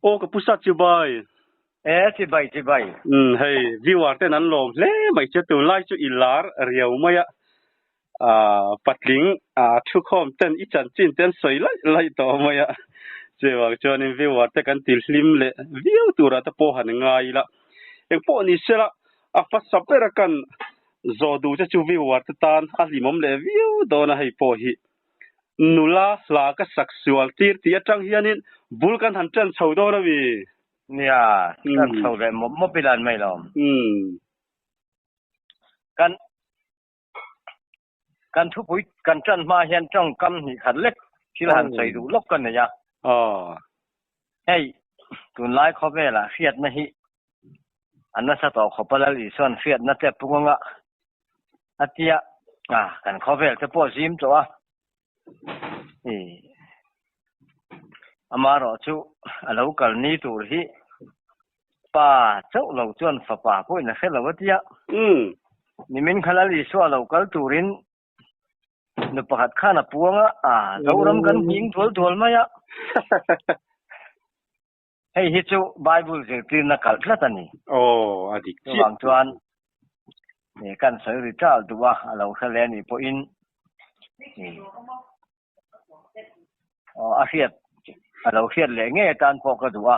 Aw ka pu sa chibai. E chibai chibai. Umm hei viewer ten an lawm hle mai che tunlai chu i lar riau mai a ah patling ah thukhawm ten i chanchin te an sawi laih laih tawh mai a chuvang chuanin viewer te kan ti hlim leh viau turah te pawh han ngai ila engpawh ni sela a hmasa bera kan zawh duh che chu viewer te tan a hlimawm leh viau dawn a hei pawh hi Nula hla ka sak sual tir tih atang hianin bul kan han ṭan chho dawn a mi? Nia, ṭan chho leh mawp mawp ila an mai lo. Kan kan thupui kan ṭan hma hian ṭawngkam hnih khat lek thil han sawi duh lawk ka nei a. Hei, tunlai khawvelah hriatna hi a nasa tawh khawp a Lal Isua'n hriatna te pung anga a tia a kan khawvel te pawh zim tawh a i amarawh chu a lo kal ni tur hi pa chauh lo chuan fapa pawhin a hre lo a tia nimin kha Lal Isua lo kal turin Nu pakhat khan a puang a, a Zoram kan hming dual dual mai a. Hei hi chu Bible zirtirna kalh tlat a ni. Aw, a dik chiah. Chuvang chuan kan sawi ri ṭal duh a, a lo hre leh a nih pawhin aw a hriat, a lo hriat leh ngei atan pawh ka duh a.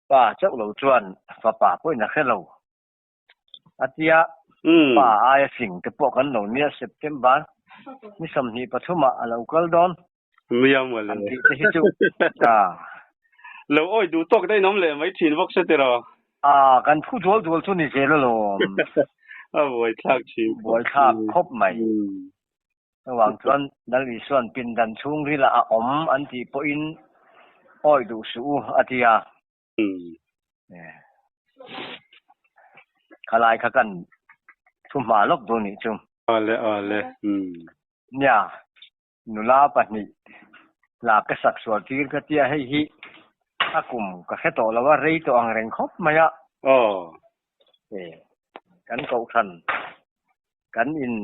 Pa chauh lo chuan fapa pawhin a hre lo. A tia, pa aia fing te pawh kan lo nia September ni 23 ah a lo kal dawn. Nia mawle. An tih te hi chu a. Lo awi duh tawk daih in awm leh mai thin bawk se tiraw. A, kan phu dual dual chu ni zel alawm. A buaithlak thin khawp. Buaithlak khawp mai. Chuvang chuan Lal Isua'n pindan chhungrilah a awm an tih pawhin awi duh suh u a ti a. Khalai kha kan thu hma lawk duh nih chu. Awle awle. Nia, nula pahnih la ka sak sual tir ka tia hei hi a kum ka hre tawh lo a, rei tawh ang reng khawp mai a. Aw. Kan kohhran kan in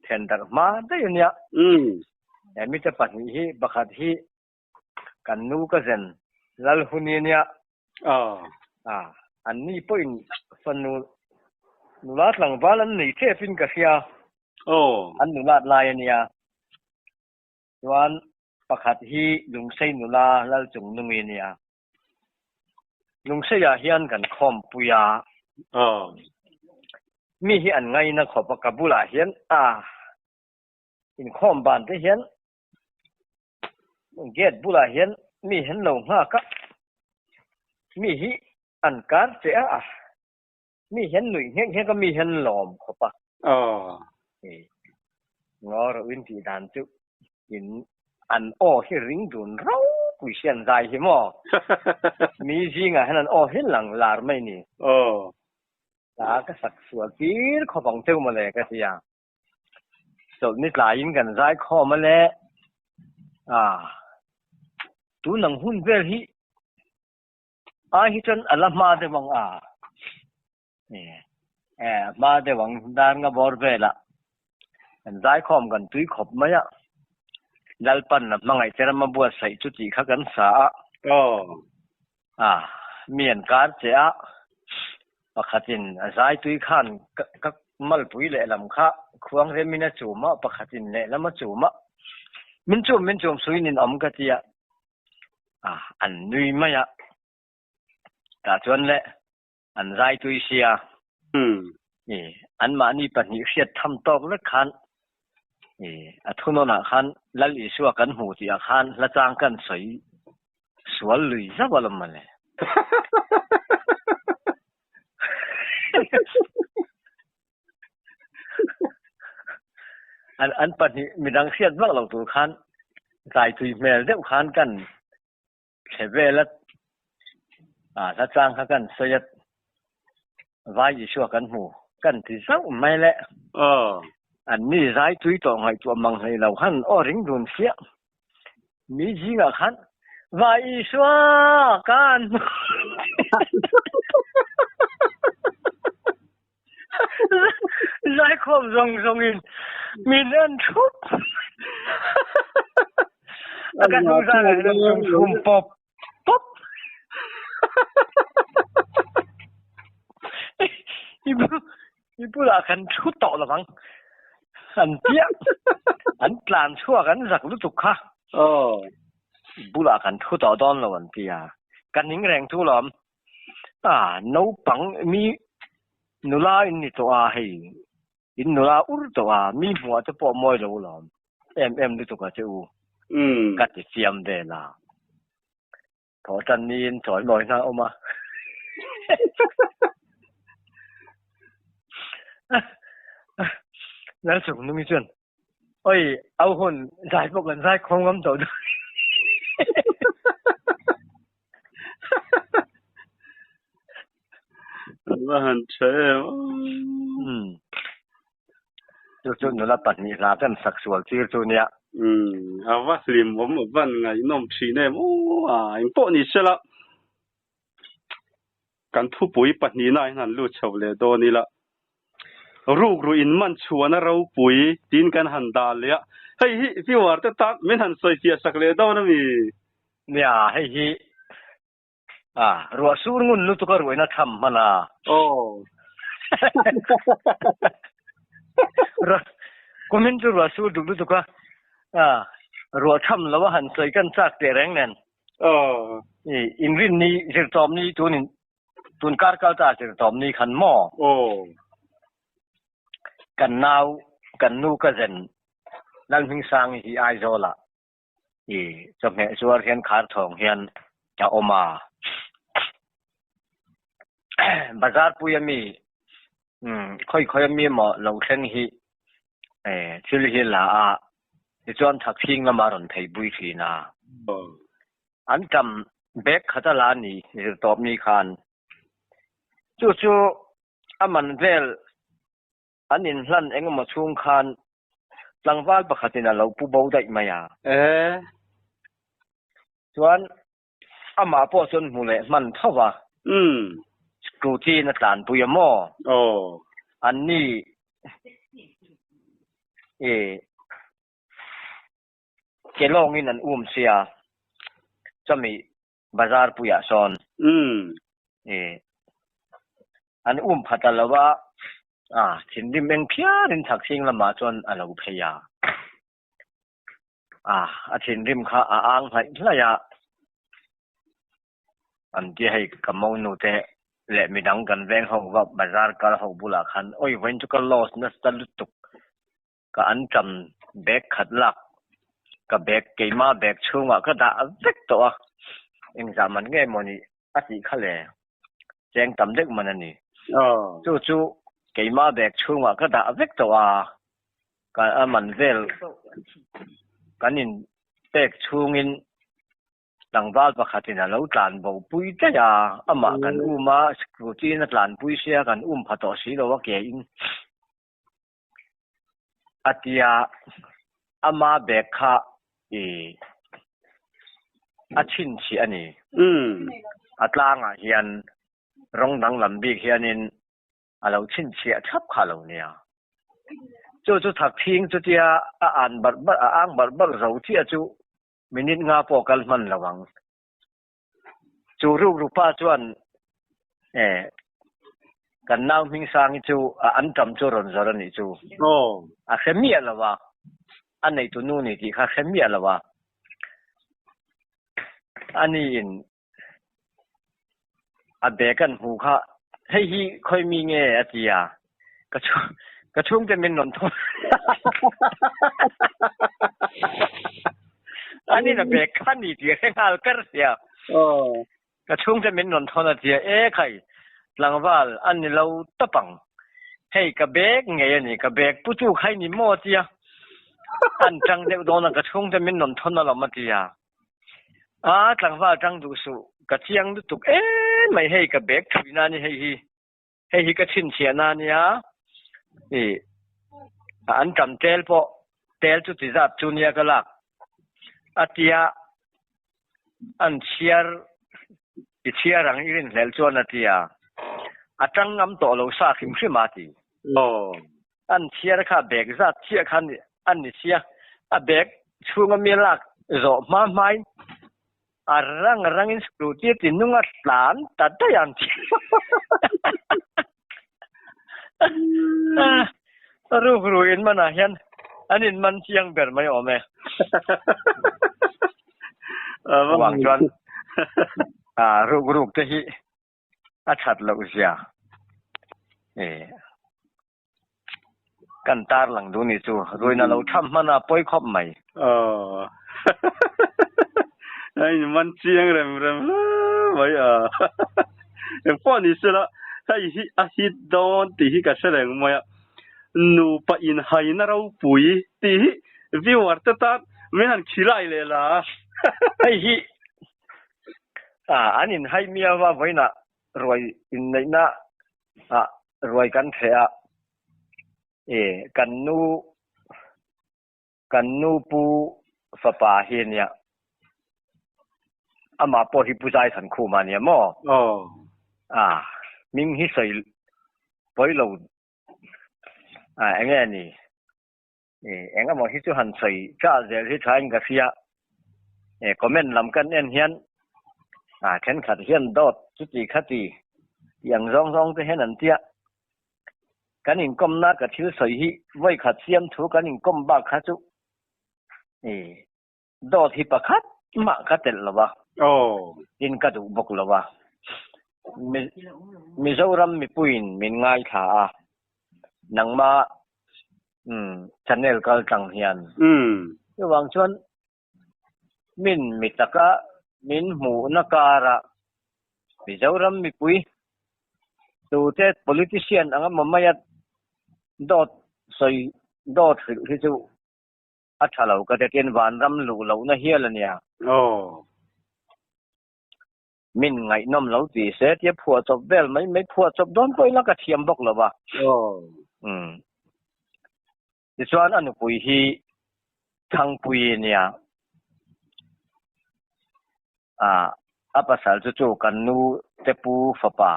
then darh hma daih a nia. Mite pahnih hi pakhat hi Kan nu ka zen lal hun i nia. Aw. An ni pawhin fanu nula tlangval an nei tep in ka hria. Aw. An nulat lai a nia. Chuan pakhat hi Lungsei nula lal chung nungi a nia. Lungseiah hian kan khawmpui a. Aw. Mi hi an ngaina khawp a ka bulah hian a inkhawm ban te hian Gate bulah hian mi hen lo nghak a, mi hi an kar che a, mi hian nuih nghek nghek a, mi hian lawm khawp a. Aw. Ngaw ro in tih dan chu in an aw hi ring dun ropui hian zai hi maw? Mi zingah hian an aw hi lang lar mai ni. Aw. Ta ka sak sual tir khawp ang cheu mawle ka ti a. Chawlhni tlaiin kan zai khawm a le. Ah, tun ang hun vel hi ai hi chuan a la hma deuh ang a. Eh, hma deuh ang dar nga bawr velah kan zai khawm kan tui khawp mai a. Lalpan a hmangaih che rama buatsaih chu tih kha kan sa a. Aw. Ah, mi an kar che a, pakhatin a zai tui khan ka malpui lehlam kha khuang remin a chum a, pakhatin lehlam a chum a, min chum min chum suin in awm ka ti a, ah, an nui mai a, tah chuan le an zai tui sia, i anmahni pahnih hriat tham tawk vek khan i a thunawnah khan Lal Isua kan hmu tih ah khan hla chang kan sawi sual lui zauh alawm mawle. An an pahnih midang hriat vak lo tur khan zai tui hmel deuh khan kan thle vel a, ah hla chang kha kan sawi a, Vai Isua kan hmu kan ti zauh mai le. Aw. An mi zai tui tawh ngaihtuah mang hlei lo khan aw ring dun fiah. Mi zingah khan Vai Isua kan hmu. Zaikhawm zawng zawngin min en thup. Ka hnung zan ah hian an chum chhum pawp pawp. I i bulah kan thu tawh lo ang. An tia an tlan chhuak an zak lutuk kha. Aw. Bulah kan thu tawh dawn lo an tia. Ka ning reng chu lawm. A naupang mi nula in ni tawh a hei. In nula ur tawh a mi hmuah te pawh mawi lo lawm. Em em lutuk a che u. Ka ti fiam vel a. Thaw tan niin chawi mawi hna awm a. Lalchung nungi chuan, Oi, au hun zai pawh kan zai khawm ngam tawh dawn. An va han tha em. Umm. Chu chu nula pahnih hla kan sak sual tir chu nia. Umm, a va hlim awm a van ngaihnawm thin em aw a, engpawh ni sela kan thupui pahnihna ah hian han lut chho leh dawn ila, rukru in man chhuahna ropui tiin kan han dah leh a, hei hi viewer te tan min han sawi fiah sak leh dawn a mi? Nia, hei hi A, ruah sur ngun lutuk a ruaina tham hman a. Aw. Ruah, kumin chu ruah sur duk lutuk a, a, ruah tham lo a han sawi kan chak teh reng nen. Aw. I, inrin ni, zirtawm ni tunin, tun kar kal ta zirtawm ni khan maw? Aw. Kan nau, kan nu ka zen Lalhmingsangi hi Aizawlah I chawhmeh zuar hian khar thawng hian a awm a. Bazar pui ami khawi khawi ami emaw lo thleng hi thil hi la a, tichuan thakthing lama rawn phei pui thin a. An tam bag khat a la a ni zirtawp ni khan. Chu chu a man vel An inhlan engemaw chhung khan tlangval pakhatin a lo pu bo daih mai a. E. Chuan amah pawh chuan hmu leh hman tho va. Umm. Scooty in a tlanpui a maw? Aw. Anni i ke lawngin an um sia chumi bazar puiah sawn. Umm. I An um phat a lo a, a thinrim eng phianin Thakthing lamah chuan a lo phei a. A, a thinrim kha a ang hlaih hlaih a. An ti hei ka monu te leh midang kan veng ho va bazar kal ho bulah khan awi vawiin chu ka loss nasa lutuk ka an ṭam bag khat lak ka bag keima bag chhungah ka dah vek tawh a, engzah man nge maw ni a tih kha le, cheng tam deuh man a ni. Chu chu keima bag chhungah ka dah vek tawh a, ka a man vel kan in pek chhungin tlangval pakhatin a lo tlan bo pui daih a, amah kan um a, scooty in a tlan pui sia kan um pha tawh si lo a ke in. A tia ama bag kha i a chhinchhiah a ni. A tlangah hian rawng danglam bik hianin a lo chhinchhiah thlap kha a lo nia. Chu chu thakthing chutia a an barh barh a ang barh barh zo chiah chu minute nga pawh kal hman lo ang. Chu rukru pa chuan eh kan nau Hmingsangi chu a an tam chu rawn zawr a nih chu. A hre miah lo a, a neitu nu ni tih kha hre miah lo a. Ani in a bag an hmu kha hei hi khawi mi nge a ti a, ka ka chhungte min rawn thawn Ani na bag kha ni tih a hre nghal kar sia. Ka chhungte min rawn thawn a tia e khai tlangval a ni lo tawp ang. Hei ka bag ngei a ni ka bag pu tu khai ni maw a tia. An tang deuh dawn a ka chhungte min rawn thawn alawm a tia. A tlangval tang duh suh ka chiang lutuk em mai hei ka bag thui na ni hei hi. Hei hi ka chhinchhiahna a nia, i an tam tel pawh tel chu ti zat chu nia ka lak a tia an chhiar i chhiar ang i rinhlelh chuan a tia a tang ngam tawh lo sa hrim hrim a ti. An chhiar kha bag zat chiah kha an ni sia, a bag chhunga mi lak. Zawh hma hmain a rang rangin scooty ti nung a tlan ta daih ang tih. Ruk ru in manah hian an in man chiang ber mai awm e. Wang chuan ruk ruk te hi a that loh zia e. Kan tar lang duh ni chu ruina lo tham hman a pawi khawp mai. Aw. A in man chiang rem rem hle mai a. Engpawh ni sela hei hi a hit dawn tih hi ka hre reng mai a. Nupa inhaina ropui tih hi viewer te tan min han khilai leh la a. Hei hi an inhai miau a vawiinah ruai inneihna ah ruai kan thleh a, e kan nu kan nu pu fapa hi a nia, amah pawh hi Pu Zaithankhuma a nia maw? Aw. A hming hi sawi pawi lo a enge a ni? E engemaw hi chu han sawi chah zel hi thain ka hria. E comment lam kan en hian a thenkhat hian dawt chuti khati tih ang zawng zawng te hian an tia. Kan inkawmna ka thil sawi hi vawikhat siam thu kan inkawm bak kha chu e dawt hi pakhat mah ka telh lo a. Aw. Tin ka duh bawk lo a. Mizoram mipuiin min ngaithla a, nangmah umm channel kal tlang hian. Umm. Chuvang chuan min mi taka min hmuhna karah Mizoram mipui tute politician anga mawmaia dawt sawi dawt hrilh hi chu a tha lo ka ti tin vanram luh lohna hial a nia. Aw. Min ngaihnawm lo ti se tia phuah chawp vel mai mai phuah chawp dawn pawh ila ka thiam bawk lo va. Aw. Umm. Tichuan a nupui hi Thangpui a nia. Ah, a pasal chu chu kan nu te pu fapa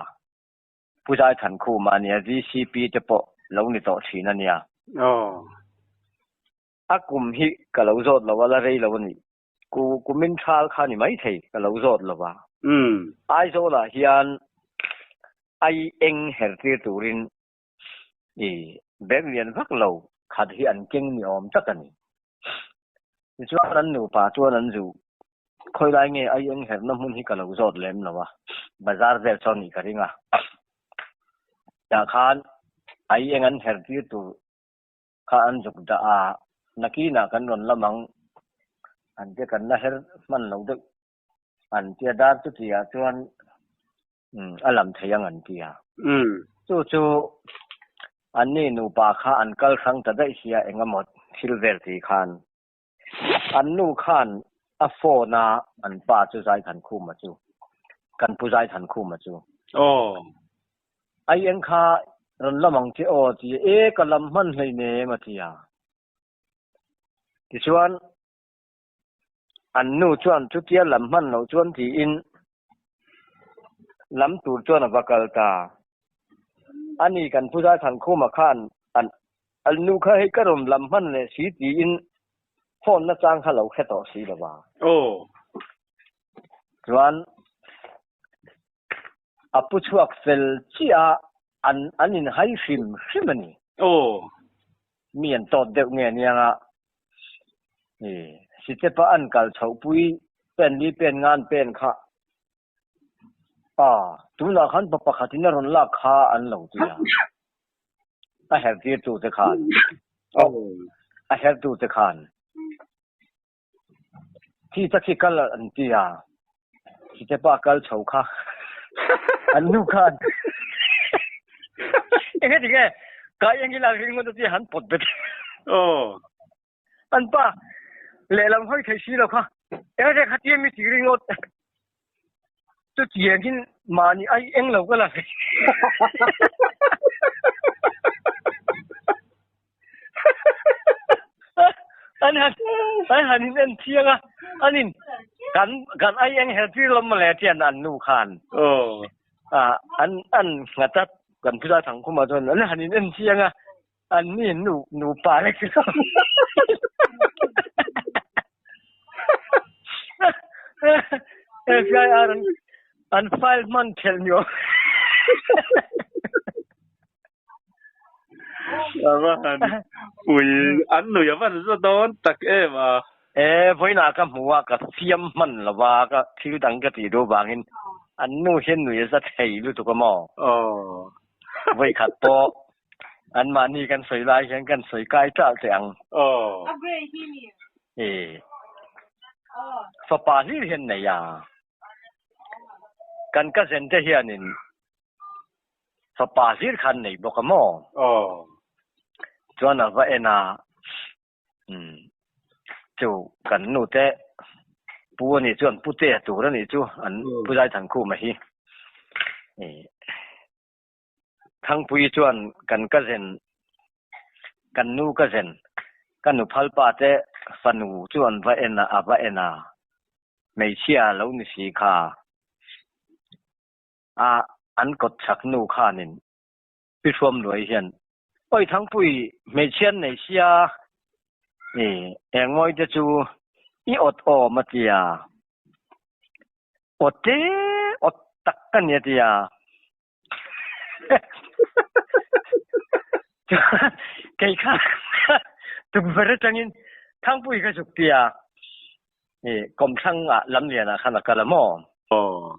Pu Zaithankhuma a nia, VCP te pawh lo ni tawh thin a nia. Aw. A kum hi ka lo zawt lo a, la rei lo a ni. Ku kumin thal kha ni maithei ka lo zawt lo a. Aizawlah hian ai eng her tir turin i bag lian vak lo khat hi an keng ni awm tak a ni. Tichuan an nupa chuan an zu khawilai nge ai eng herna hmun hi ka lo zawt lem lo a, bazar vel chuan nih ka ring a. Tah khan ai eng an her tir tur kha an zuk dah a, nakinah kan rawn lam ang an tia kan la her hman lo deuh an tia dar chutiah chuan a lam thei ang an tia. Chu chu anni nupa kha an kal hrang ta daih sia engemaw thil vel tih khan an nu khan a phone a an pa chu Zaithankhuma chu kan pu Zaithankhuma chu. Aw. Ai eng kha rawn lam ang che aw ti e ka lam hman hlei nem a ti a. Tichuan an nu chuan chutia lam hman loh chuan tiin lam tur chuan a va kal ta. Ani kan Pu Zaithankhuma khan an an nu kha hei ka rawn lam hman leh si tiin phone nachang kha lo hre tawh si lo va. Aw. Chuan A pu chhuak fel chiah a, an an inhai hrim hrim a ni. Aw. Mi an tawt deuh nge aniang a, i sitepa an kal chhoh pui pen li pen nga an pen kha. A, tunah khan pa pakhatin a rawn lak kha an lo ti a, a hertirtute khan. Aw. A hertute khan. Thi tak hi kal an ti a, Sitepa kal chho kha an nu khan enge tinge kai eng ila ring ngawt a han pawt bet. Aw. An pa lehlam hawi thei si lo kha enge tinge khatia mi ti ring ngawt chu tiangin mahni ai eng lo ka la. An han an han in en chiang a an in kan kan ai eng her tir lam mawle tian an nu khan oh a an an ngata kan phila thang khuma chuan an han in en chiang a an ni nu nu pa le. FIR an an file hman thelh ni awm. Ava han pui an nui a van za dawn tak em a. E vawiinah ka hmu a ka fiam hman lo va ka thil dang ka tih duh vangin an nu hian nui a za thei lutuk a maw. Aw. Vawikhat pawh anmahni kan sawi lai hian kan sawi kai ṭalh teh ang. Aw. E fapa hlir hian nei a. Kan cousin te hianin fapa hlir khan nei bawk a maw? Aw. Chuan a va en a, umm chu kan nu te pu a nih chuan pute a tur a nih chu an Pu Zaithankhuma hi. Thangpui chuan kan cousin, kan nu cousin, ka nu phalpa te fanu chu an va en a, a va en a, hmeichhia lo ni si kha. A an kawt chak nu khanin Pi Hruam Luai hian, Awi Thangpui, hmeichhia an nei sia, i engmawi te chu i awt awm a ti a. Awt te awt tak ka ni a ti a. Kei kha tukverh atangin Thangpui ka zuk ti a, i kawmthlang ah lamlian ah khan a kal a maw? Aw.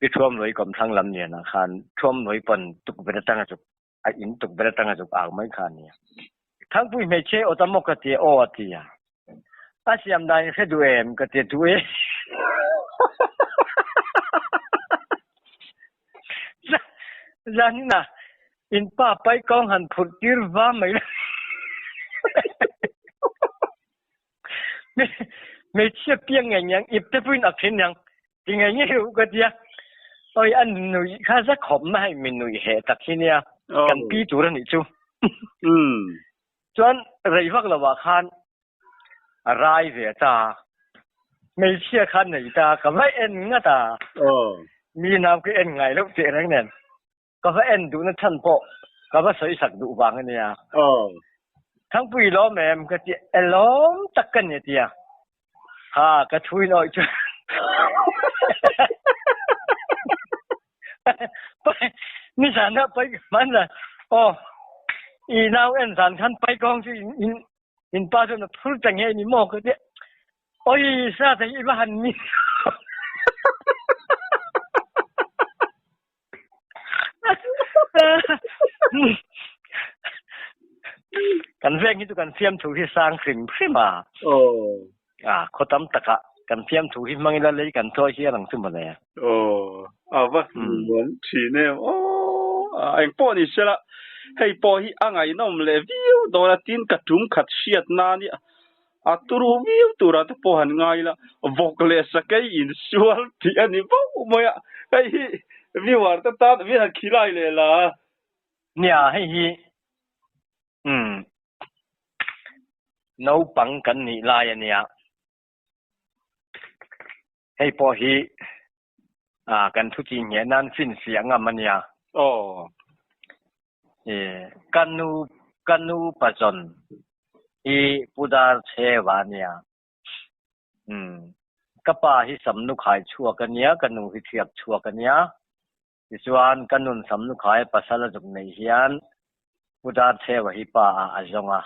I thuamnuai kawmthlang lam lianah khan thuamnuai pawn tukverh atanga zuk a in tukverh atanga zuk au mai kha a nia. Thangpui hmeichhe aw ta maw ka ti aw a ti a. A siam dan in hre duh em ka ti duh e. Zanin ah in pa paikawng han phurh tir va mai la. Hmeichhia piang ngei ngiang ip te pawhin a khin ang ti ngei ngei u ka tia. Oi an nui kha za khawp mai hei mi nui heh tak hi nia kan pi tur a nih chu. Chuan rei vak lo ah khan a rai ve ta hmeichhia kha nei ta ka va en ngat a mi nau ka en ngai loh teh reng nen. Ka va en duhna chhan pawh ka va sawi sak duh vang a nia. Aw. Thangpui lawm em ka ti e lawm tak ka ni a tia. Ha ka thu in awih chuan nizan ah pai hman zan aw i nau en zan khan pai kawng chu in in pa chuan a phur ta nge ni maw ka tia. Oi sa thei i va han ni. Kan veng hi chu kan fiamthu hi sang hrim hrim a. Aw. A khaw tam takah kan fiamthu hi hmang ila lei kan chawi hial ang chu mawle. Aw. A va hmuhnawm thin em. Aw. Engpawh ni sela hei pawh hi a ngaihnawm leh viau dawn a tin ka tum khat hriat nan hi A turu viau turah te pawh han ngai ila, vawk leh sakei insual tih a ni vauh mai a, hei hi viewer te tan min han khilai leh la. Nia, hei hi umm naupang kan nih lai a nia, hei pawh hi ah kan thu chi ngheh nan finfiah ngam a nia. Aw. E, ka nu, ka nu pazawn hi Pu Dar Chhewa a nia. Umm, ka pa hi Samnukhai chhuak a nia, ka nu hi Thiak chhuak a nia. Tichuan, ka nun Samnukhai pasal a zuk neih hian Pu Dar Chhewa hi pa ah a zawng a.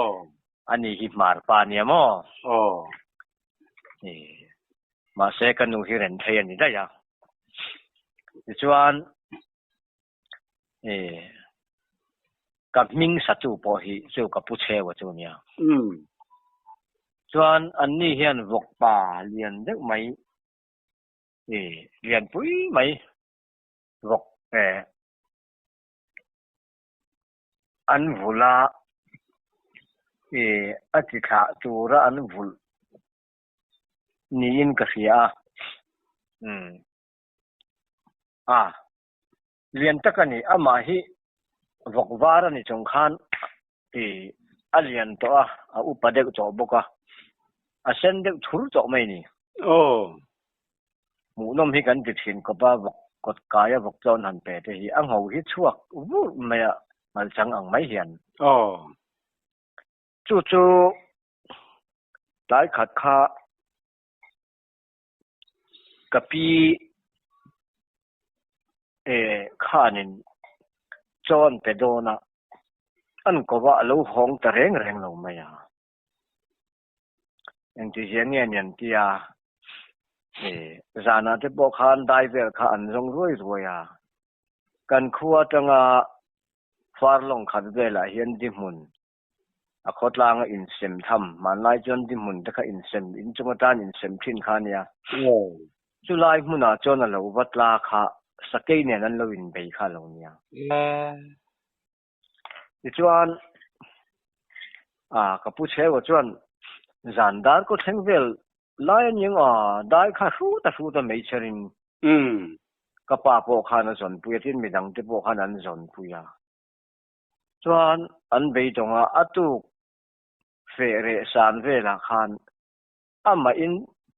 Aw. Ani hi Hmar pa a nia maw? Aw. E, mahse ka nu hi Renthei a ni daih a. Tichuan, E, ka hming satu pawh hi chu ka pu cheu a chu nia. Chuan anni hian vawkpa lian deuh mai, e, lianpui mai vawk e, an vulh a, e, a chi thlah tura an vulh niin ka hria a. Umm. A. Lian tak a ni. Amah hi vawk var a ni chung khan i a lian tawh a, a upa deuh tawh bawk a, a sen deuh thur tawh mai ni. Aw. Hmuhnawm hi kan ti thin khawp a, vawk kawt kaia vawk tlawn han pe te hi a ngho hi chhuak vur mai a, ngalchang ang mai hian. Aw. Chu chu tlai khat kha. Ka pi khanin chaw an pe dawn a, an ko a, a lo hawng ta reng reng lo mai a. Engtizia nge ni an ti a, zanah te pawh khan dai vel kha an zawng ruai ruai a, kan khua atanga far lawng khat velah hian di hmun a khawtlanga insem tham, hmanlai chuan di hmun te kha insem, inchung atan insem thin kha a nia. Chulai hmunah chuan a lo va tla kha sakei nen an lo inbei kha a lo nia. Tichuan, ka pu Chheua chuan zan dar kaw thleng vel lai a ning a, dai kha hrut a hrut a meichherin ka pa pawh khan a zawnpui a, tin midangte pawh khan an zawnpui a. Chuan an beidawng a, a tuk feh reh san velah khan amahin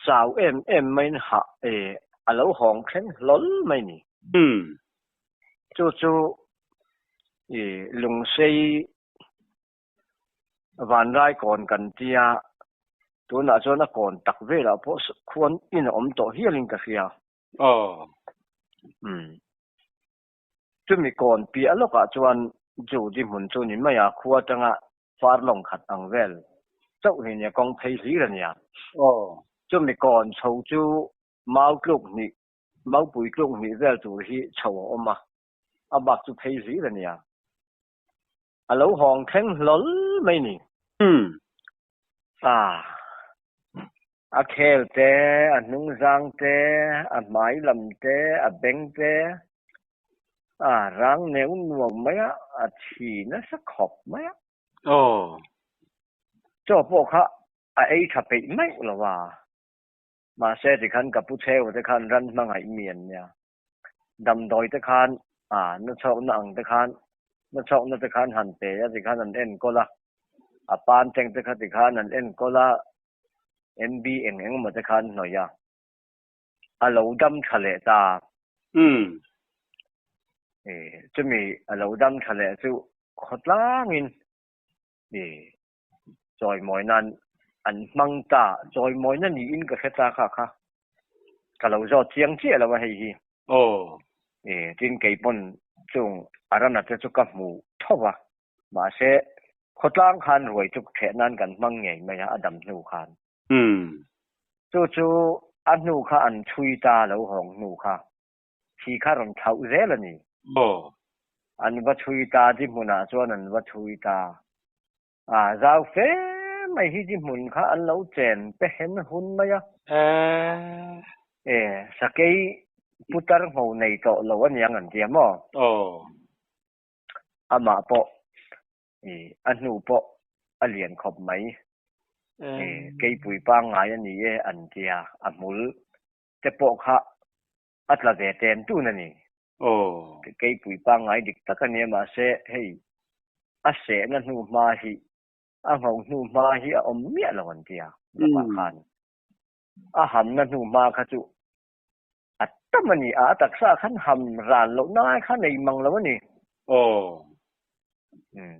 chau em em maiin hah e a lo hawng thleng hlawl mai ni. Chu chu i lungsei vanrai kawn kan tia, tunah chuan a kawn tak velah pawh khuan in a awm tawh hialin ka hria. Umm. Chumi kawn piah lawkah chuan Judy hmun chu ni mai a, khua atanga far lawng khat ang vel chauh hi nia kawng phei hlir a nia. Chumi kawn chho chu mau tluk hnih, maupui tluk hnih vel tur hi chho a awm a, a bak chu phei hlir a nia. A lo hawng thleng hlawl mai ni. A khel te, a hnungzang te, a hmai lam te, a beng te, a rang neu nuam mai a, a thi nasa khawp mai a. Aw. Chaw pawh kha a ei tha peih meuh lo a. Mahse tikhan ka pu chheu te khan ran hmangaih mi an nia. Damdawi te khan a na chhawkna ang te khan na chhawkna te khan han pe a tikhan an enkawl a. A pan teng te kha tikhan an enkawl a. MB eng eng emaw te khan hnawih a, a lo dam tha leh ta. Chumi a lo dam tha leh chu khawtlangin chawimawi nan an hmang ta, chawimawina niin ka hre ta kha kha. Ka lo zawt chiang chiah lo a hei hi. Tin keipawn chung a rana te chu ka hmu tho va. Mahse, khawtlang khan ruai chu theh nan kan hmang ngei mai a, a dam hnu khan. Chu chu a hnu kha an chhui ta lo hawng hnu kha. Thi kha rawn thlauh zel a ni. An va chhui ta di hmunah chuan an va chhui ta. A zau fe mai hi di hmun kha an lo chen pe hen hun mai a. E, sakei putar ngho nei tawh lo aniang an tia maw? Amah pawh i a hnu pawh a lian khawp mai. I keipui pangngai a ni e an tia, a hmul te pawh kha a tla ve tem tun a ni. Keipui pangngai dik tak a nia mahse hei a sehna hnu hma hi a ngho hnu hma hi a awm miah lo an tia lakah khan. A hamna hnu hma kha chu A tam a ni a, a taksa ah khan ham ral loh na ngai kha nei mang lo a ni. Aw. Umm.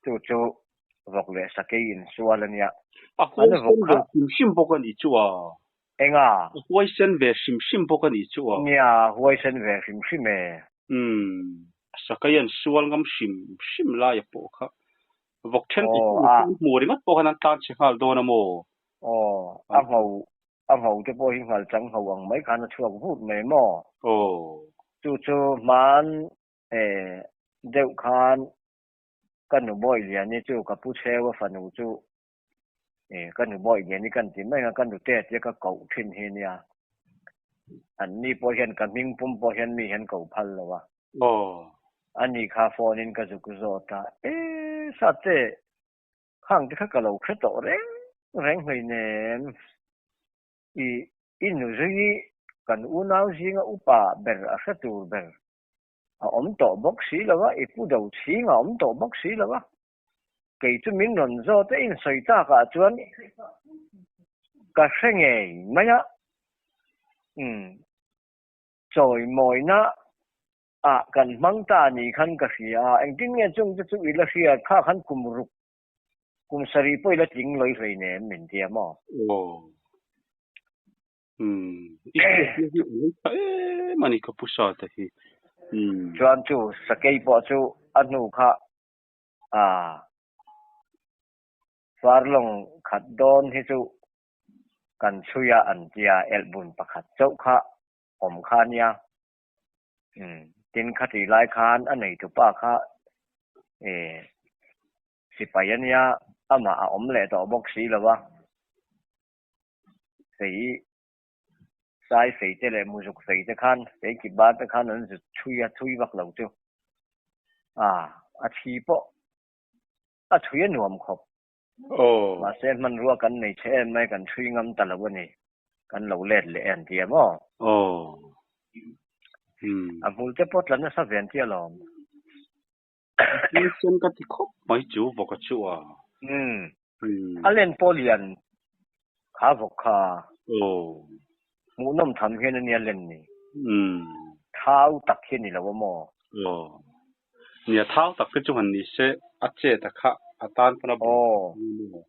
Chu chu vawk leh sakei insual a nia. A huaisen ve hrim hrim bawk a ni chu a. Enga? A huaisen ve hrim hrim bawk a ni chu a. Nia, huaisen ve hrim hrim e. Umm. Sakei an sual ngam hrim hrim lai a pawh kha. Vawk thenkhat chu hmu ringawt pawh khan an tlan chhe nghal dawn a maw? Aw, a ngho A ngho te pawh hi nghalchang ngho ang mai khan a chhuak vut mai maw? Aw. Chu chu hman e deuh khan ka nu Bawi Liani chu ka pu Chheua fanu chu e ka nu Bawi Liani kan ti mai ang a, ka nute tia ka koh thin hi nia. An ni pawh hian ka hming pum pawh hian mi hian ko phal lo a. Aw. Ani kha phone in ka zuk zawt a, e Sate Khang te kha ka lo hre tawh reng reng hleinem. I i nuzui kan unau zinga upa ber a hre tur ber a awm tawh bawk si lo a, i pu do chhing a awm tawh bawk si lo a. Kei chu min rawn zawt a insawi takah chuan ka hre ngei mai a. Umm chawimawina Ah, kan hmang ta ni khan ka hria a, engtin nge chung te chu i la hriat kha khan kum ruk, kum sarih pawh i la tling lawih hlei nem min ti a maw? Aw. Umm i hriatna hi a lo tha em a ni ka pu Sata hi. Umm. Chuan chu sakei pawh chu a hnu kha ah farlawng khat dawn hi chu kan chhui a an tia elhbun pakhat chauh kha awm kha a nia. Umm tin khati lai khan a neitupa kha eh sipai a nia amah a awm leh tawh bawk si lo a. Fei sai fei te leh muzuk fei te khan fei ki bar te khan an zut thui a thui vak lo chu a a thi pawh a thui a nuam khawp. Mahse hmanrua kan nei che em mai kan thui ngam ta lo a ni kan lo let leh en tia maw. A hmul te pawh tla nasa ve an tia lawm. Thil sen ka ti khawp mai chu vawk a chu a. Umm. A len pawh lian kha vawk kha. Aw. Hmuhnawm tham hian a nia len ni. Umm. Thau tak hi a ni lo a maw? Aw. Nia thau tak te chu han ni se a chet a kha a tan pawn a bul. Aw.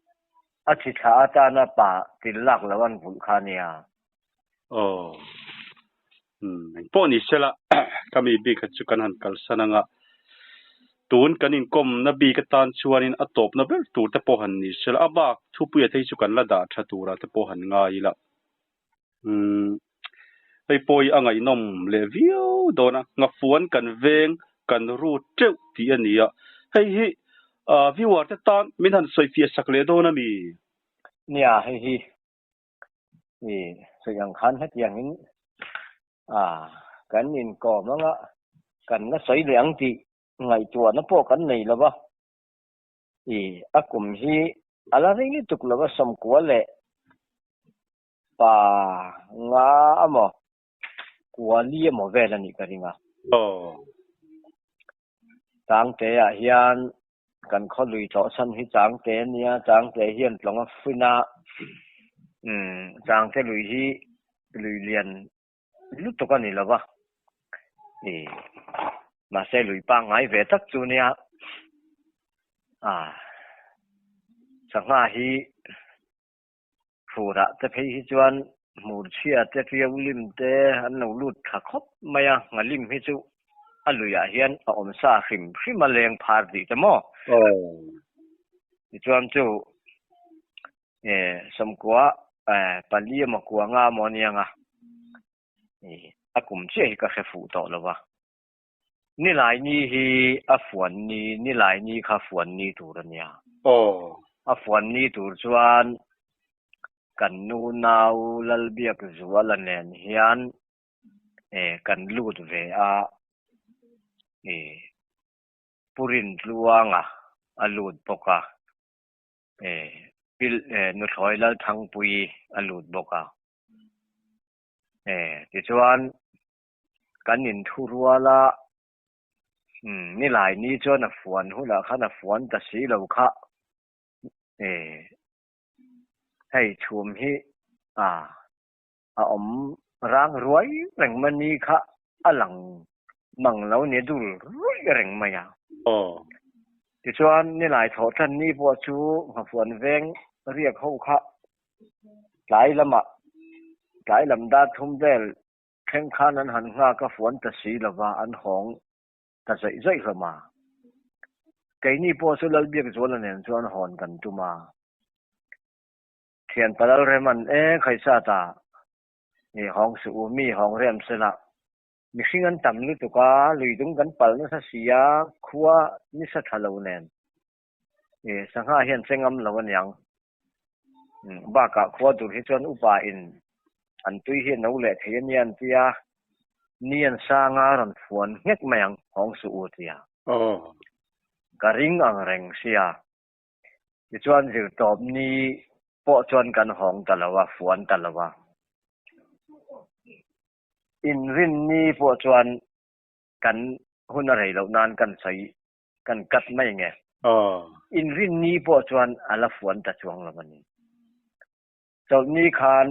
A chi thla atana pa til lak lo an vulh kha a nia. Aw. Umm eng pawh ni sela ka mi bik kha chu kan han kalsan anga tun kan inkawmna bik atan chuanin a tawpna ber tur te pawh han ni sela a bak thupuia te hi chu kan la dah tha turah te pawh han ngai ila. Umm hei pawh hi a ngaihnawm leh viau dawn a, ngafuan kan veng kan ru teuh tih a ni a, hei hi viewer te tan min han sawifiah sak leh dawn a mi? Nia hei hi I sawi ang khan hetiangin a kan inkawm anga kan la sawi leh ang tih ngaihtuahna pawh kan nei lo va. I a kum hi a la rei lutuk lo va, sawmkua leh pa nga emaw kuali emaw vel a nih ka ring a. Changte-ah hian Kan khaw lui tlawh chhan hi Changte a nia, Changte hian tlawng a fin a, umm Changte lui hi lui lian lutuk a ni lo va, ih mahse lui pangngai ve tak chu nia, ah sangha hi furah te phei hi chuan hmurchhia te ṭiau lim te an lo lut tha khawp mai a, nghalim hi chu a luiah hian a awm sa hrim hrim a leng phar tih te maw? Tichuan chu sawmkua pali emaw kua nga emaw a nia nga, a kum chiah hi ka hre fuh tawh lo va. Nilai ni hi a fuan ni, nilai ni kha fuan ni tur a nia. A fuan ni tur chuan kan nu nau Lalbiak Zuala nen hian kan lut ve a, Pu Rintluanga a lut bawk a, Nuthlawi Lalthangpuii a lut bawk a. Tichuan kan inthu rual a, umm nilai ni chuan a fuan hunah khan a fuan ta si lo kha, eh hei chhum hi a a awm rang ruai reng mai ni kha a lang mang lo ni a dul ruih reng mai a. Tichuan nilai thawh tan ni pawh chu nghafuan veng riak ho kha tlai lamah tlai lam dar thum vel Thleng khan an han nghak a fuan ta si lova an hawng ta zaih zaih hlawm a. Keini pawh chu Lalbiakzuala nen chuan hawn kan tum a. Thian Palal Reman e khaisa ta i hawng suh u, mi hawng rem sela. Mihring an tam lutuk a, lui dung kan pal nasa si a, khua nisa tha lo nen. I sangha hian che ngam lo aniang. Bakah khua tur hi chuan upa in an tui hi a no leh thei ania an tia, ni an sang a rawn fuan nghek mai ang hawng suh u tia. Ka ring ang reng sia. Tichuan zirtawp ni pawh chuan kan hawng ta lo a, fuan ta lo a. Inrin ni pawh chuan kan hun a rei loh nan kan sawi kan cut mai nge. Inrin ni pawh chuan a la fuan ta chuang lo a ni. Chawlhni khan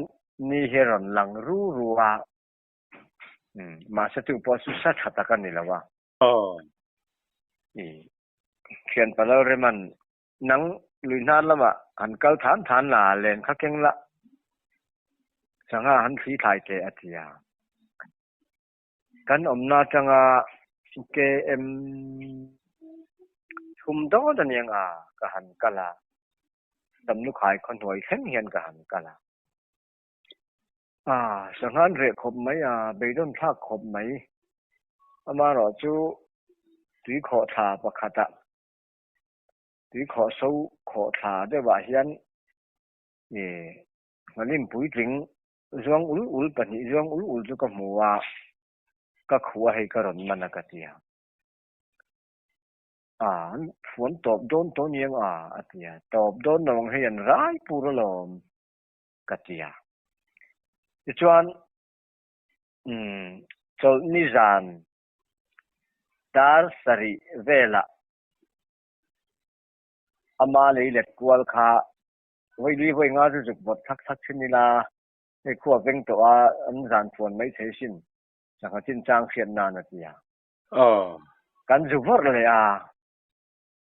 ni hi rawn lang ru ru a, mahse chu pawh chu sa tha tak a ni lo a. Thian Palal Reman, nang lui hnar lamah han kal than than la, len kha keng la. Sangha han thli thlai teh a ti a. Kan awmna atanga KM thum dawn a niang a, ka han kal a. Samlukhai khawhnuai thleng hian ka han kal a. A, sangha an reh khawp mai a, beidawn thlak khawp mai. Amaherawh chu tuikhawhthla pakhatah tuikhawh so khawhthla deuhah hian Nghalim puitling zuang ul ul pahnih zuang ul ul chu ka hmu a, ka khuh a hei ka rawn man a ka ti a. A, an fuan tawp dawn tawh niang a, a ti a. Tawp dawn lo ang hei an rai pur alawm ka ti a. Tichuan, umm, chawlhni zan dar sarih velah ama lei let kual kha Vawi li vawi nga chu zuk vawt thak thak thin ila, hei khua veng tawh a an zan fuan mai thei sin, sangha chinchang hriat nan a ti a. Aw. Kan zu vawrh leh a,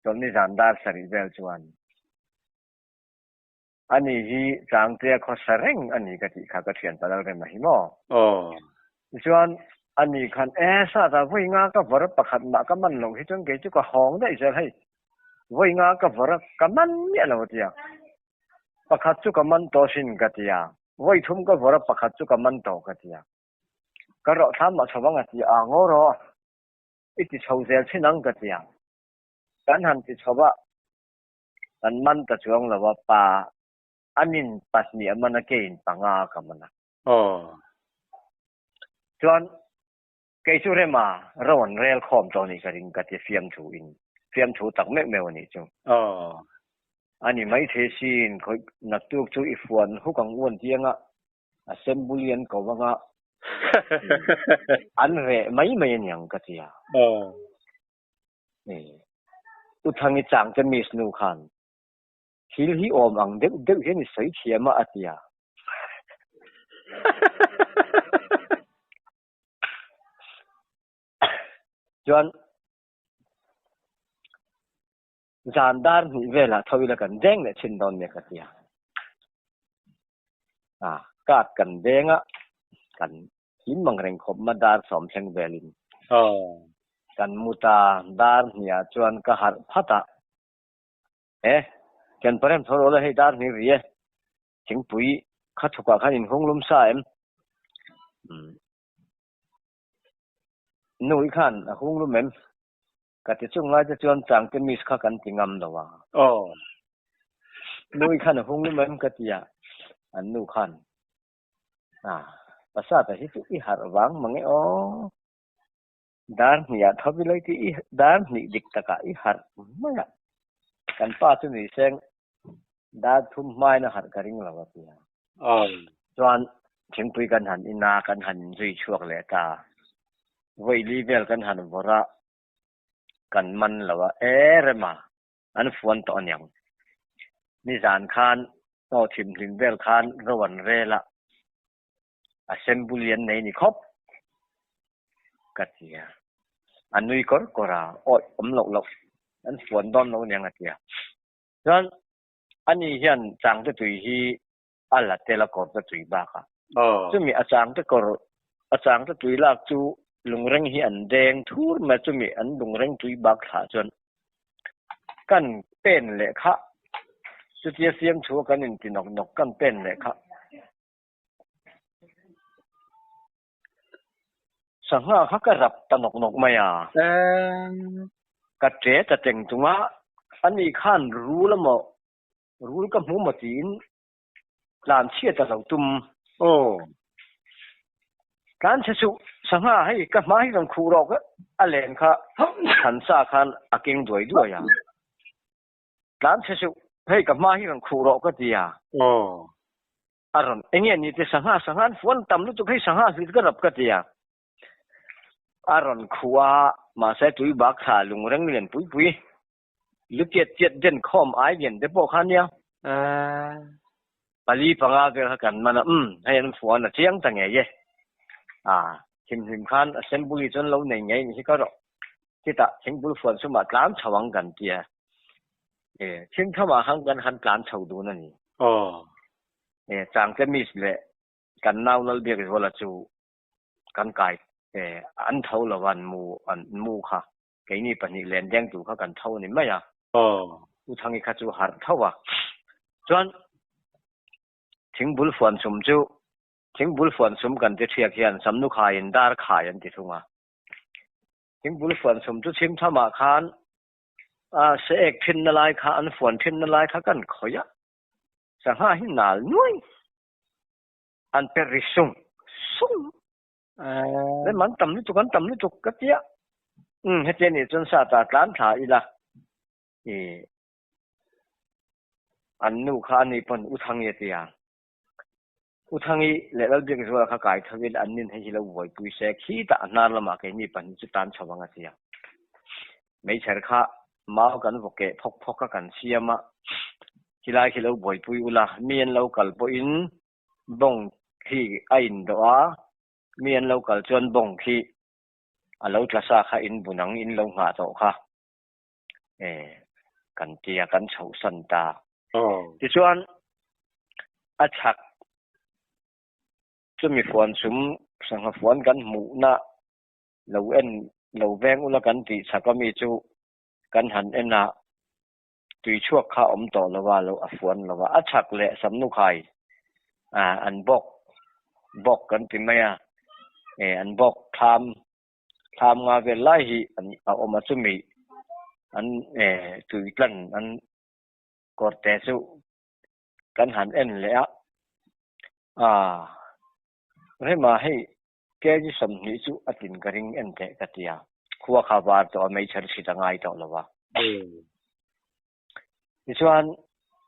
chawlhni zan dar sarih vel chuan ani hi Changtea khawsa reng a ni ka tih kha ka thian Palal Rema hi maw? Aw. Tichuan ani khan, E sata vawi nga ka vawrh a pakhat mah ka man loh hi chuan kei chu ka hawng daih zel hei, Vawi nga ka vawrh a, ka man miah lo a ti a. Pakhat chu ka man tawh sin ka ti a. Vawi thum ka vawrh a, pakhat chu ka man tawh ka ti a. Ka rawh thlam mah chho vang a ti a, ngaw rawh, i ti chho zel thin ang ka ti a. Kan han ti chho a, kan man ta chuang lo a, pa an in pahnih a man a, keiin panga ka man a. Aw. Chuan Kei chu Rema ro an rel khawm tawh nih ka ring ka ti fiamthu in fiamthu tak meuh meuh a nih chu. Aw. A ni maithei sin khawi naktuk chu i fuan huk ang uan tianga assembly an ko anga an reh mai mai a niang ka ti a. Aw. U Thangi Changte miss nu khan thil hi awm ang deuh deuh hian i sawi thiam a a ti a. Chuan zan dar hnih velah tho ila kan deng leh thin dawn nia ka ti a. A card kan deng a, kan him ang reng khawp ma dar sawm thleng velin. Kan mu ta dar hniah chuan ka harh phat a. E, kan parem tho rawh la hei dar hnih ri e. Thingpui kha thukah khan inhung lum sa em? Umm. Nu i khan a hung lum em? Ka ti chung lai te chuan changte miss kha kan ti ngam lo a. Aw. Nu i khan a hung lum em ka ti a, an nu khan a pasata hi chu i harh vang mang e aw. Dar hnih ah tho i lei ti i dar hnih dik takah i harh mai a. Kan pa chu ni seng dar thum hmain a harh ka ring lo a ti a. Chuan thingpui kan han in a, kan han inzui chhuak leh ta. Vawi li vel kan han vawrh a, kan man lo a, e rema an fuan tawh aniang. Nizan khan aw thimhlim vel khan ro an rel a, Assembly an nei ni khawp ka ti a, a nui kawr kawr a, awi awm loh loh an fuan dawn lo aniang a ti a. Chuan ani hian changte tui hi a la tel a kawr te tui bakah. Chumi a changte kawr a changte tui lak chu lungreng hi an deng thur mai a, chumi an lungreng tui bak thlah chuan kan pen leh kha chutia siamthu a kan inti nawk nawk kan pen leh kha. Sangha kha ka rap ta nawk nawk mai a. Ka ṭe ta teng tung a, ani khan rul emaw rul ka hmu maw tiin tlan chhiat a lo tum. Aw. Tlan chhe suh, sangha hei ka hma hi rawn khuh rawk a len kha thansa khan a keng duai duai a. Tlan chhe suh, hei ka hma hi rawn khuh rawh ka ti a. Aw. A rawn eng nge ni te sangha sangha an fuan tam lutuk hei sangha hlit ka rap ka ti a. A rawn khuh a, mahse tui bak thla lungreng lian pui pui lu tiat tiat den khawm ai lian te pawh kha nia. Pali panga vel kha kan man a, umm hei an fuan a chiang ta ngei e. A thimhlim khan assembly chuan lo nei ngei ni hi ka rawh. Chutah thingbul fuan sumah tlan chho ang kan ti a. E, thim thamah khan kan han tlan chho dun a ni. Aw. E, Changte Miss leh Kan nau Lalbiakzuala chu kan kai an tho lo a, an mu an mu kha keini pahnih len dengtu kha kan tho a ni mai a. U Thangi kha chu harh tho a. Chuan thingbul fuan sum chu thingbul fuan sum kan ti thiak hian samnu khaiin dar khai an ti thung a. Thingbul fuan sum chu chhim thamah khan a se ek thinna lai kha an fuan thinna lai kha kan khawih a. Sangha hi nal nuai an per ri sung sung. Rem an tam lutuk an tam lutuk ka tia. Umm heti anih chuan sa ta tlan thla ila i an nu kha ani pawn U Thangi a tia. U Thangi leh Lalbiakzuala kha kai tho in an nin hei hi lo buaipui se khitah a hnar lamah keini pahnih chu tan chho ang a tia. Meichher kha mau kan vaw keh phawk phawk a kan siam a, khilai khi lo buaipui ula, mi an lo kal pawhin bawng khi a indawh a, mi an lo kal chuan bawng khi a lo tla sa kha in bun ang in lo nghah tawh kha e kan tia kan chhohsan ta. Tichuan a chhak chumi fuan sum sangha fuan kan hmuhna lo en lo veng ula kan tih chhak ami chu kan han en a, tui chhuak kha awm tawh lo a, lo a fuan lo a, a chhak leh samnu khai ah an bawk bawk kan ti mai a, e an bawk thlam thlam nga vel lai hi an a awm a chumi an e tui tlan an kawr te chu kan han en leh a, ah rema hei Kg 20 chu a tlin ka ring en teh ka ti a, khua kha var tawh a meichher chhit a ngai tawh lo a. Tichuan,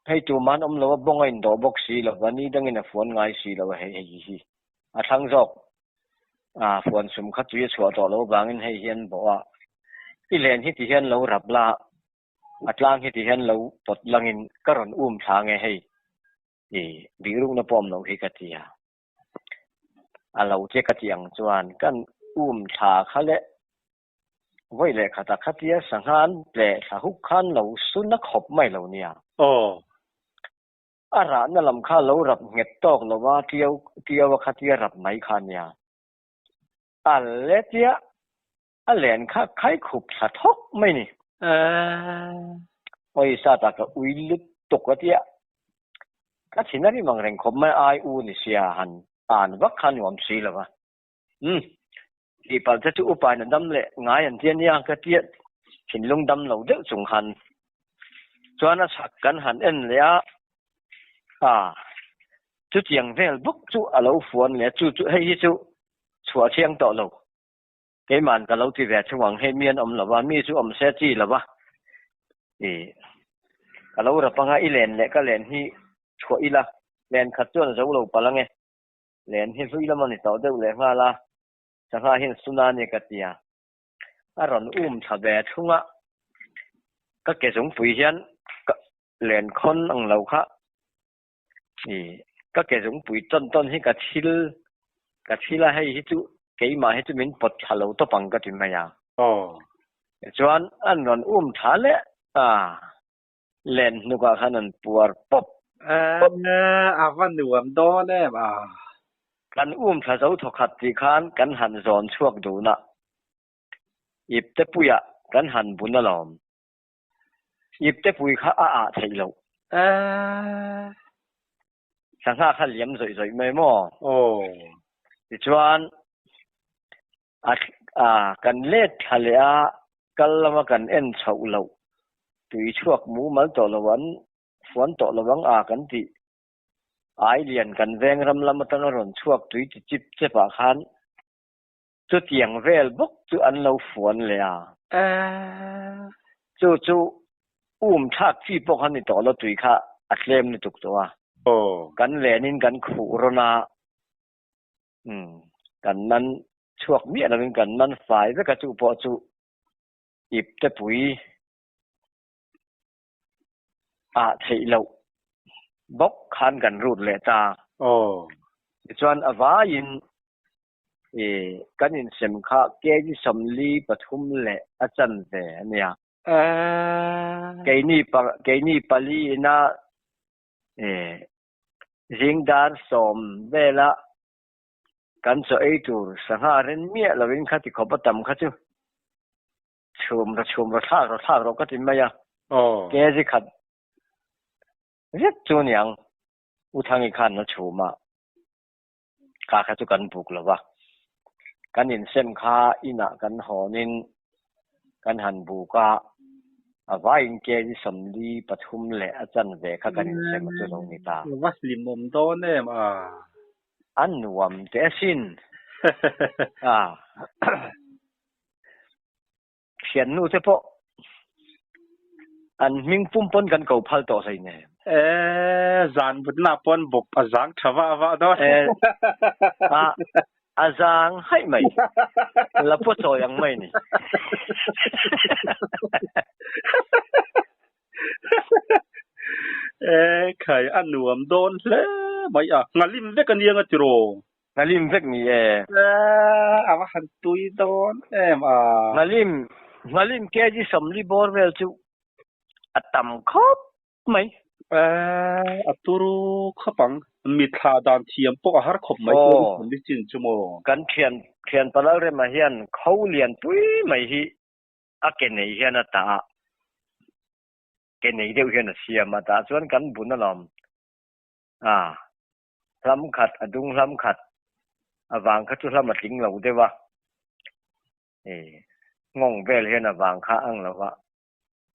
hei tuman awm lo a, bawng a indawh bawk si lo va, ni dangin a fuan ngai si lo a, hei hei hi a thlang zawk a, fuan sum kha tui a chhuah tawh lo avangin hei hi an bawh a, i len hi ti hian lo rap la, a tlang hi ti hian lo pawt langin ka rawn um thla nge hei i bihrukna pawh awm loh hi ka ti a. A lo che ka tih ang chuan kan um thla kha le vawi leh khat a khatia sangha an tleh thla huk khan lo sun a khawp mai lo nia. Aw. A rahna lam kha lo rap nghet tawk lo a, tiau tiau a khatia rap mai kha nia. A le tia a len kha khai khup thla thawk mai ni. Awi sa ta ka ui lutuk a tia. Ka thin a rim ang reng khawp mai ai u ni sia han an vak kha nuam si lo va. Umm tih palh te chu upa in a dam leh ngai an tia nia ka tia thinlung dam lo deuh chung han chuan a chhak kan han en leh a ah chutiang vel bawk chu a lo fuan leh a chu chu hei hi chu chhuah thiang tawh lo. Keiman ka lo ti ve thung ang, hei mi an awm lo va, mi chu awm se chi lo va, i ka lo rap anga i len leh ka len hi chhuah ila, len khat chuan a zo lo palh ange, len hi hlui lam a ni tawh deuh leh nghal a, sangha hian suna a ni ka ti a, a rawn um thla ve thung a, ka ke zungpui hian ka len khawn ang lo kha. I ka ke zungpui tawn tawn hi ka thil ka thil a hei hi chu keimah hi chu min pawt thla lo tawp ang ka ti mai a. Aw. Tichuan an rawn um tha leh a, len hnukah khan an puar pawp pawp. A va nuam dawn em a. Kan um thla zo thawkhat tih khan kan han zawn chhuak dun a, ipte puiah kan han bun alawm. Ipte pui kha a ah theih loh. Sangha kha liam zawih zawih mai maw? Aw. Tichuan, a a kan let thla leh a, kal lama kan en chhoh loh, tui chhuak mumal tawh lo an fuan tawh lo ang a kan tih. Ai lian kan veng ram lam atanga rawn chhuak tui ti chip chep ah khan Chutiang vel bawk chu an lo fuan leh a. Chu chu um thlak chi pawh kha ni tawh lo tui kha a tlem lutuk tawh a. Kan lenin kan khuh rawn a, kan man chhuak miah lovin kan man fai vek a chu pawh chu ip te pui ah theih loh bawk khan kan rut leh ta. Tichuan a vaiin I kan insem kha kg 43 leh a chanve a nia. Keini pa keini pali ina i zing dar 10 vela. Kan chaw ei tur sangha ren miah lovin kha ti khawp a tam kha chu chhum ra chhum ra thlak rawh thlak rawh ka ti mai a. Kg khat zet chu niang U Thangi khan a chhum a, kha kha chu kan buk lo va. Kan insem kha inah kan hawnin kan han buk a, a vaiin kg 43 leh a chanve kha kan insem a chu lo ni ta. Va hlimawm dawn em a? A nuam teh asin. A thiannu te pawh an hming pum pawn kan ko phal tawh hlei nen. E zan butna pawn bawp a zang tha vah vah dawn. E a a zang haih mai. La pawh chawi ang mai ni. E khai a nuam dawn hle mai a. Nghalim vek a nia nga tiraw? Nghalim vek ni e. E a va han tui dawn em a. Nghalim nghalim kg 40 bawr vel chu a tam khawp mai. E a turu khawp ang. Mitthla dan thiam pawh a har khawp mai kg 40 chin chu maw. Kan thian thian palal rema hian kho lian pui mai hi a ke nei hian a tah a, ke nei deuh hian a siam a tah chuan kan bun alawm a, hlam khat a dung hlam khat a vang kha chu hlam a tling lo deuh a, e nghawng vel hian a vang kha ang lo va,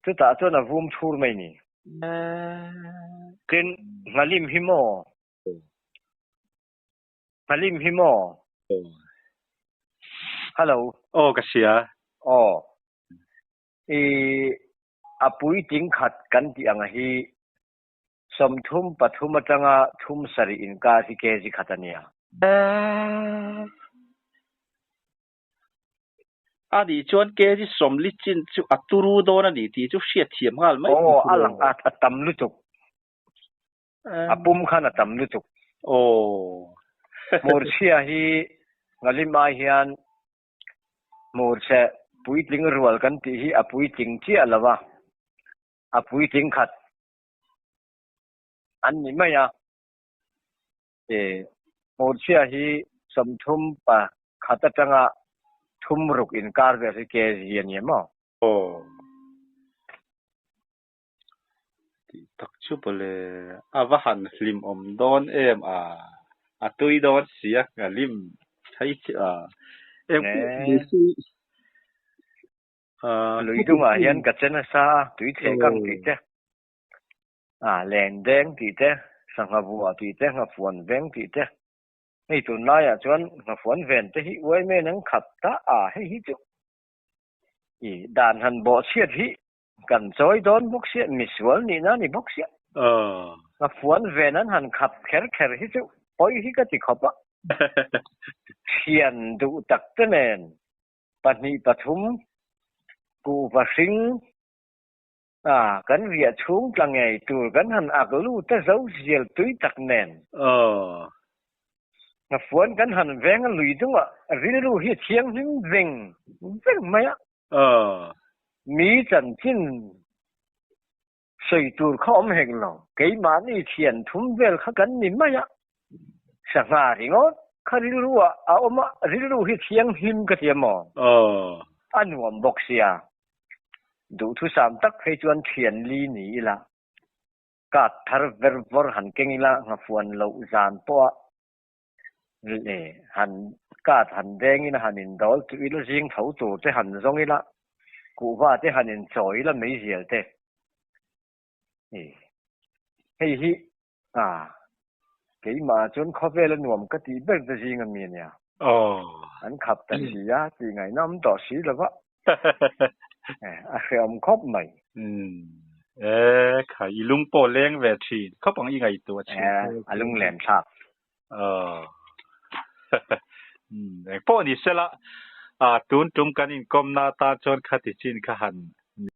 chutah chuan a vum thur mai ni. Tin, nghalim hi maw? Nghalim hi maw? Hello. Aw ka hria. Aw. I a puitling khat kan tih ang hi 33 atanga 37 inkar hi kg khat a nia. A nih chuan kg 40 chin chu a turu dawn a ni tih chu hriatthiam nghal mai. Aw a lang a tam lutuk. A pum khan a tam lutuk. Aw. Hmurchhia hi Ngalim ai hian hmurchhe puitling rual kan tih hi a puitling chiah lo a, a puitling khat an ni mai a. Hmurchhia hi 31 atanga 36 inkar vel hi kg a ni em aw? Aw. Tih tak chu pawle a va han hlim awm dawn em a, a tui dawn si a ka hlim thei chi a eng pawh ni se a Lui dungah hian ka che nasa a, tui theh kang tih te, a leng deng tih te, sangha vuah tih te, nghafuan veng tih te, hei tunlaiah chuan nghafuan ven te hi uai men an khap ta a, hei hi chu i dan han bawhchhiat hi Kan chawi dawn bawk sia, misual nihna a ni bawk sia. Ka fuan ven an han khap kher kher hi chu pawi hi ka ti khawp a. Thian duh tak te nen pahnih pathum kuhva hring a kan riah chhung tla ngei tur kan han ak lut a zo zial tui tak nen. Ka fuan kan han veng a lui dungah rilru hi a thianghlim veng veng mai a. Mi chanchin sawi tur kha awm hek lo. Keimahni thian thum vel kha kan ni mai a. Sangha ringawt kha rilru ah a awm a, rilru hi thianghlim ka ti a maw? A nuam bawk sia. Duhthusam tak phei chuan thian li ni ila. Card thar ver vawr han keng ila nghafuan loh zan pawh a Le han card han deng ila han in dawl chu ila zing tho tur te han zawng ila kuhva te han in chawi ila meizial te i hei hi a keimah ah chuan khawvel a nuam ka tih ber te zing ami ania an khap ta si a tih ngaihna awm tawh si lo va a hrehawm khawp mai. E kha i lung pawh leng ve thin khawp ang i ngaihtuah thin. A lung len thlak. Eng pawh ni sela tun tum kan inkawmna atan chuan khati chin kha han.